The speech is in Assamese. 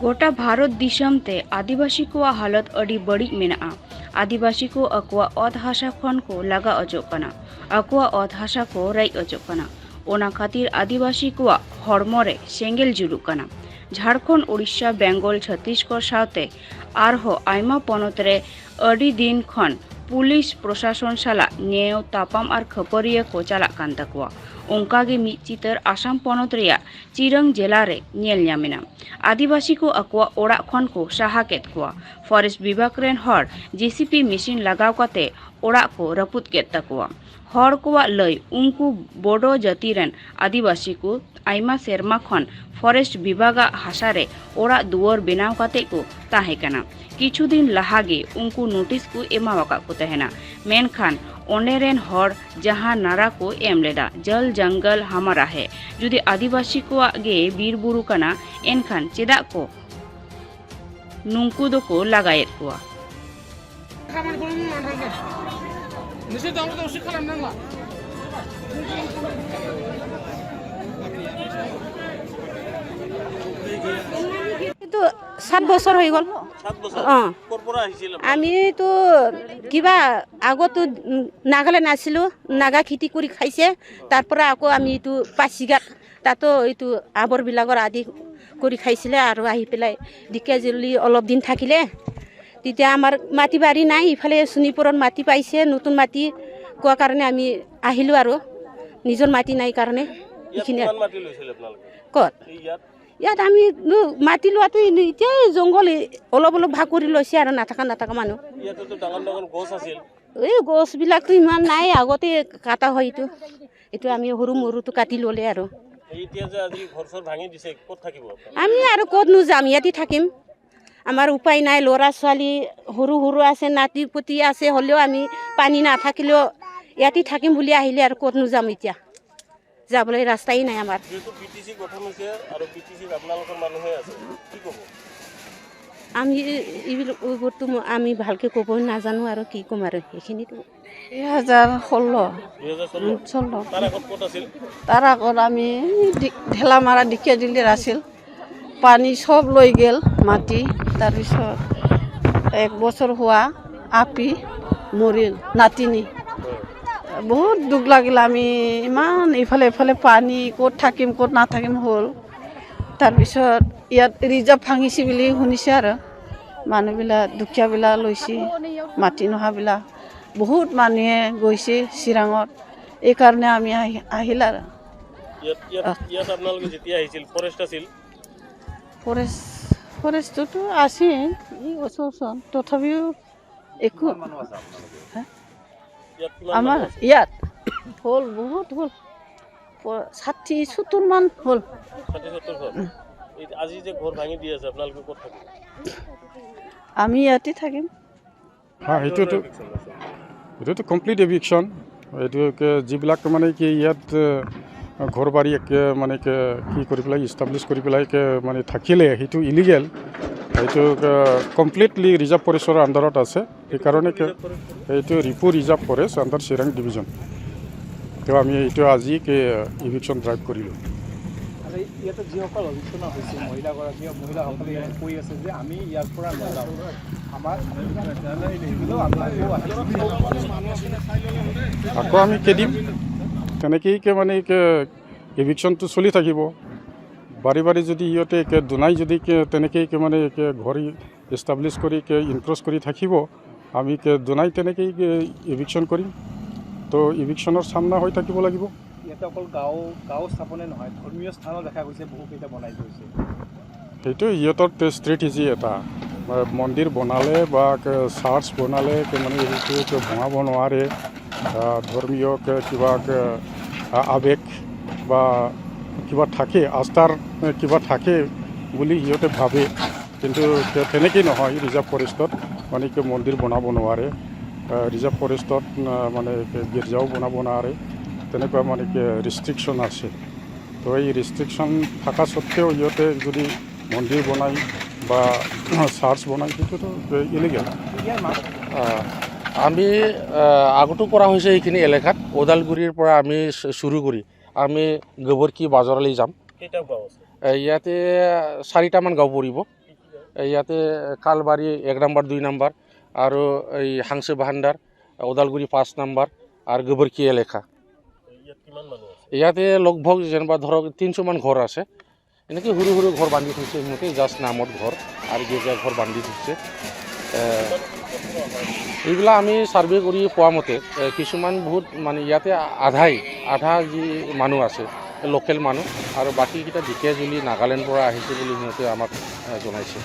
गोटा भारत दिसम ते आदिवासी को हालत अड़ी बड़ी मेना। आदिवासी को अकवा अत हासा खन को लगा अचो कना, अकवा अत हासा को राई अचो कना। ओना खातिर आदिवासी को हड़मो रे सेंगेल जुलुक कना। झारखंड, उड़ीसा, बेंगल, छत्तीसगढ़ सावते आरहो आयमा पनत रे अड़ी दिन खन पुलिस प्रशासन साला नेव तापाम और खपरिया को चालाक कान ताकुआ। ओंकागे मिद चितर आसाम पनत रिया चिरंग जिला रे नेल न्यामेना। आदिवासी को अकवा ओड़ा खन को साहा केद कोआ। फॉरेस्ट विभाग रेन हर जेसीपी मेशिन लगाव कते ओड़ा को रपुत केद ताकुआ। हर कोआ लय उनकु बोडो जाति रेन आदिवासी को आयमा सेरमा खन फॉरेस्ट विभागा हासा रे ओड़ा दुआर बनाव कते को ताहे कना। किछु दिन लहागे उनकु नोटिस को एमावाका को तहेना। मेनखान ओंडे रेन हर जहां नारा को एम लेदा जल जंगल हमारा है। जुदी आदिवासी को गे बीर बुरु कना एनखान चेदा को नुंकु दो को लगायेद कोआ। 7 বছৰ হৈ গ'ল। আমিতো কিবা আগতো নাগালেণ্ড আছিলোঁ, নাগা খেতি কৰি খাইছে। তাৰ পৰা আকৌ আমি এইটো পাচিঘাট তাতো এইটো আবৰবিলাকৰ আদি কৰি খাইছিলে। আৰু আহি পেলাই ঢেকীয়াজুলি অলপ দিন থাকিলে, তেতিয়া আমাৰ মাটি বাৰী নাই। ইফালে চুনিপুৰত মাটি পাইছে, নতুন মাটি কোৱা কাৰণে আমি আহিলোঁ। আৰু নিজৰ মাটি নাই কাৰণে এইখিনি। ক'ত ইয়াত আমি মাটি লোৱাটো এতিয়াই জংঘল অলপ অলপ ভাগ কৰি লৈছে আৰু নাথাকা নাথাকা মানুহ। এই গছবিলাকতো ইমান নাই, আগতে কাটা হয়। এইটো এইটো আমি সৰু মৰুটো কাটি ল'লে আৰু আমি আৰু ক'তনো যাম, ইয়াতে থাকিম। আমাৰ উপায় নাই। ল'ৰা ছোৱালী সৰু সৰু আছে, নাতি পুতি আছে, হ'লেও আমি পানী নাথাকিলেও ইয়াতে থাকিম বুলি আহিলে আৰু ক'তনো যাম। এতিয়া যাবলৈ ৰাস্তাই নাই আমাৰ। আমি এইবোৰতো আমি ভালকৈ ক'ব নাজানো আৰু কি ক'ম আৰু সেইখিনিতো। 2016 তাৰ আগত আমি ঠেলামাৰা ঢেকীয়াজুলিৰ আছিল। পানী চব লৈ গ'ল মাটি। তাৰপিছত 1 বছৰ হোৱা আপি মৰিল, নাতিনী। বহুত দুখ লাগিল। আমি ইমান ইফালে ইফালে পানী, ক'ত থাকিম ক'ত নাথাকিম হ'ল। তাৰপিছত ইয়াত ৰিজাৰ্ভ ভাঙিছে বুলি শুনিছে আৰু মানুহবিলাক দুখীয়াবিলাক লৈছে, মাটি নোহোৱাবিলাক বহুত মানুহে গৈছে চিৰাঙত। এইকাৰণে আমি আহিল আৰু। ফৰেষ্টটোতো আছে ওচৰ ওচৰ, তথাপিও একো আমাৰ ইয়াত হ'ল বহুত হ'ল, 60-70 মান হ'ল। আমি ইয়াতে থাকিম। হয়, এইটোতো এইটোতো কমপ্লিট এভিকশ্যন। এইটো যিবিলাক মানে কি ইয়াত ঘৰ বাৰী মানে কি কৰি পেলাই ইষ্টাব্লিছ কৰি পেলাই মানে থাকিলে সেইটো ইলিগেল। সেইটো কমপ্লিটলি ৰিজাৰ্ভ ফৰেষ্টৰ আণ্ডাৰত আছে। সেইকাৰণে এইটো Ripu reserve forest under Chirang division. তো আমি এইটো আজি ইভিকশ্যন ড্ৰাইভ কৰিলোঁ। ইয়াতে যিসকল আলোচনা হৈছে মহিলাগৰাকীয়ে, মহিলাসকলে ইয়াত কৈ আছে যে আমি ইয়াৰ পৰা নাযাওঁ, আমাৰ আকৌ আমি খেদিম। তেনেকেই মানে এভিকশ্যনটো চলি থাকিব। বাৰে বাৰে যদি সিহঁতে দুনাই যদি তেনেকেই মানে ঘৰ এষ্টাব্লিছ কৰি ইনক্ৰচ কৰি থাকিব, আমি দুনাই তেনেকেই এভিকশ্যন কৰিম। তো এভিকশ্যনৰ সামনা হৈ থাকিব লাগিব। ইয়াতে অকল গাঁও স্থাপনে নহয়, ধৰ্মীয় স্থানো দেখা গৈছে বহুকেইটা বনাই গৈছে। সেইটো সিহঁতৰ ষ্ট্ৰেটেজি এটা। মন্দিৰ বনালে বা চাৰ্চ বনালে মানে সেইটো ভঙাব নোৱাৰে। ধৰ্মীয় কিবা আৱেগ বা কিবা থাকে, আস্থাৰ কিবা থাকে বুলি সিহঁতে ভাবে। কিন্তু তেনেকেই নহয়। ৰিজাৰ্ভ ফৰেষ্টত মানে কি মন্দিৰ বনাব নোৱাৰে, ৰিজাৰ্ভ ফৰেষ্টত মানে গীৰ্জাও বনাব নোৱাৰে, তেনেকুৱা মানে কি ৰেষ্ট্ৰিকশ্যন আছে। তো এই ৰেষ্ট্ৰিকশ্যন থকা স্বত্তেও সিহঁতে যদি মন্দিৰ বনায় বা চাৰ্চ বনায়, সেইটোতো ইলিগেল। ইয়াৰ মাজ আমি আগতো কৰা হৈছে। এইখিনি এলেকাত ওদালগুৰিৰ পৰা আমি চুৰু কৰি আমি গোবৰকি বাজাৰলৈ যাম। কেইটা গাঁও আছে? ইয়াতে চাৰিটামান গাঁও পৰিব। ইয়াতে কালবাৰী 1 নম্বৰ, 2 নম্বৰ আৰু এই হাংচু ভাণ্ডাৰ, ওদালগুৰি 5 নম্বৰ আৰু গোবৰকি এলেকা। ইয়াত কিমান মানুহ আছে? ইয়াতে লগভগ যেনিবা ধৰক 300মান ঘৰ আছে। এনেকৈ সৰু সৰু ঘৰ বান্ধি থৈছে সিহঁতে, জাষ্ট নামত ঘৰ আৰু গীৰ্জা ঘৰ বান্ধি থৈছে। এইবিলাক আমি ছাৰ্ভে কৰি পোৱা মতে কিছুমান বহুত মানে ইয়াতে আধাই আধা যি মানুহ আছে লোকেল মানুহ আৰু বাকীকেইটা ঢেকীয়াজুলি, নাগালেণ্ডৰ পৰা আহিছে বুলি সিহঁতে আমাক জনাইছে।